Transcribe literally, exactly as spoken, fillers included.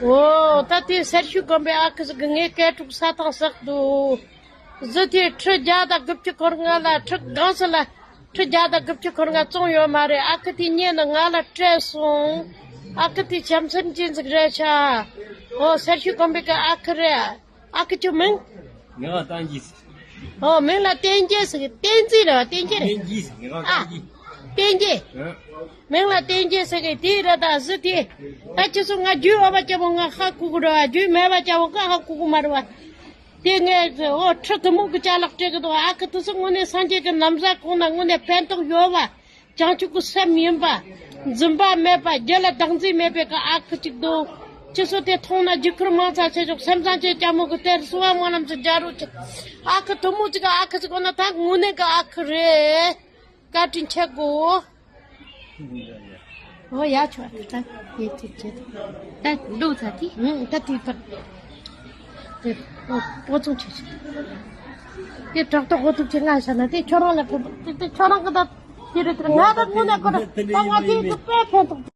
འོ་ད་དེ་སེར་ཤུལ་དགོན་པའི་ཨ་ཁུ་ཟིག་གི་ངའི་སྐེ་དྲུག་ས་ཐང་བསགས་འདུག་གཟི་དེ་ཁྲི་བརྒྱ་དང་དགུ་བཅུ་འཁོར་ལྔ་ལ་ཁྲི་སྒང་ཟིག་ལ་ཁྲི་བརྒྱ་དང་དགུ་བཅུ་འཁོར་ལྔ་བཙོང་ཡོད་མ་རེད། ཨ་ཁུ་དེ་ཉིད་ནི་ང་ལ་སྤྲད་སོང་། ཨ་ཁུ་དེ་བྱམས་སེམས་ཅན་ཟིག་རེད་ཤག་འོ་སེར་ཤུལ་དགོན་པའི་གི་ཨ་ཁུ་རེད། ཨ་ཁུ་ཁྱོད་མིང་། ངའི་ཨ་བསྟན་རྒྱས་ཟེར། ཨོ་མིང་ལ་བསྟན་རྒྱས་ཟེར་གི། བསྟན་འཛིན་རེད་བ། བསྟན་རྒྱས་རེད། བསྟན་རྒྱས་ཟེར། ངའི་ཨ་ཨ་བསྟན་རྒྱས། བསྟན་རྒྱས། ཨ། མིང་ལ་བསྟན་རྒྱས་ཟེར་གི་དེ་རེད། ད་གཟི་དེ། ད་ཁྱེད་ཚོ་ང་རྒྱུས་ཡོད་པ་སྐྱ་བོ་ང་ཧ་གོ་གི་རེད་བ། རྒྱུས་མེད་པ་སྐྱ་བོ་ང་ཧ་གོ་གི་མ་རེད་བ། དེ་ངས་ཨོ་ཁྲི་དེ་མོ་གི་ཅ་ལག་སྤྲད་གི་འདུག་ཨ་ཁུ་དེ་ཚོ་དངོས་གནས་སངས་རྒྱས་ཀྱི་ན་བཟའ་གོན་ན་དངོས་གནས་ཕན་ཐོགས་ཡོད་བ། བྱང་ཆུབ་ཀྱི་སེམས་ཡིན་པ། འཛིན་པ་མེད་པ། རྒྱུ་ལ་བདག་འཛིན་མེད་པའི་གི་ཨ་ཁུ་གཅིག་འདུག་ཁྱེད་ཚོ་དེ་མཐོང་ན་རྒྱུ་ཁུར་མང་ཙམ་བྱེད་ཆོག་སེམས་བཟང་ཅན་སྐྱ་མོ་གི་དེར་གསོལ་བ་སྨོན་ལམ་ཚོ་རྒྱག་རོགས་བྱེད། ཨ་ཁུ་དུ་མོ་གཅིག་གི་ཨ་ཁུ་གཅིག་འོ་ན་ད་དངོས་གནས་གི་ཨ་ཁུ་རེད། བཀའ་དྲིན་ཆེ་གོ། འོ་ཡ་ཆོག་ད་ད་དེ་དེ་བྱེད་ད་འདུག་ཚ་དེ་ད་དེ་ད་དེ་ཨོ་ཚོང་ཆེ་ཆེ་དེ་དྲག་ཏོ་གོ་ཐུབ་ཆེ་ང་ཤ་ན་དེ་ཁྱོད་རང་ལ་ཕེབས་དེ་དེ་ཁྱོད་རང་གི་ད་དེ་རེད། དེ་ང་ད་དངོས་གནས་གོ་ར་ད་ང་དེ་གི་དཔེ་ཕན་ཐོགས།